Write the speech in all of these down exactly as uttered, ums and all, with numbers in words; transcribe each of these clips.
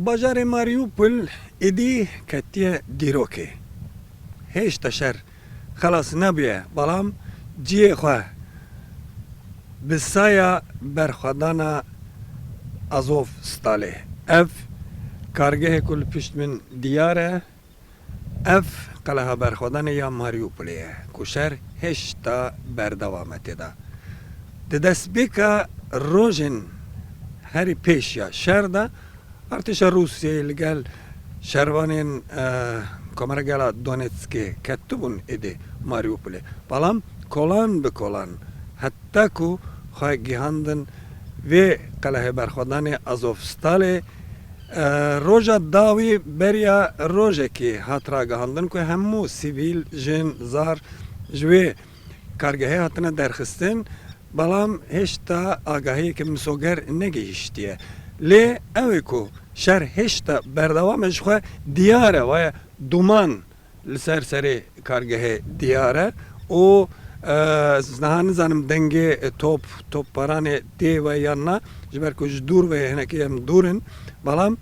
Bajarê Mariupol êdî ketiye dîrokê. Hêşta şer xelas nebûye, belam cihê xwe bi saya berxwedana Azovstalê. Ev kargehê ku li pişt min diyar e, ev qeleha berxwedanê ya Mariupolê ye ku şer hêşta berdewam e tê de. Di destpêka rojên herî pêş ya şer de artêşa Rûsyayê li gel şervanên, e, Komargela Donetskê ketibûn êdî Mariupolê. Belam kolan bi kolan heta ku xwe gihandin vê qelehê berxwedanê Azovstalê. E, roja dawî beriya rojekê hat ragihandin ku hemû sivîl, jin, zar ji wê kargehê hatine derxistin, belam hêşta agahiyeke misoger negihîştiye. Lê ew ê ku şer hêşta berdewam e, ji xwe diyar e, waya duman li ser serê kargehê diyar e û, e, ez niha nizanim dengê, e, top, topbaranê tê ve yan na, ji ber ku ji dûr ve hinekî em dûr in, belam,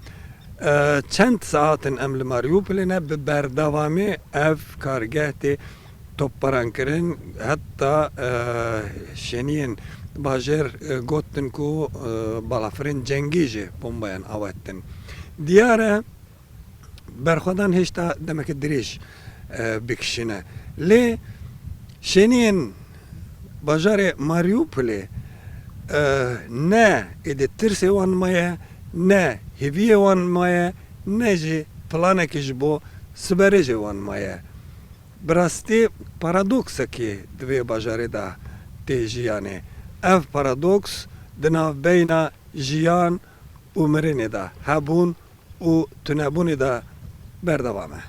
e, çend saet in em li Mariupolê ne, bi berdewamî ev kargeh tê topbarankirin, heta, e, şêniyên bajêr, e, gotin ku, e, balafirên cengî jî bombeyan awettin. Diyar e, berxwedan hêşta demeke dirêj, e, bikişîne. Lê şêniyên bajarê Mariupolê, e, ne êdî tirsê wan maye, ne hêviyê wan maye, ne jî planekî ji bo siberê jê wan maye. Bi rastî paradoksekê di vê bajarê de tê jiyanê. Ev paradoks di navbeyna jiyan û mirinê de, hebûn û tunebûnê de berdewam e.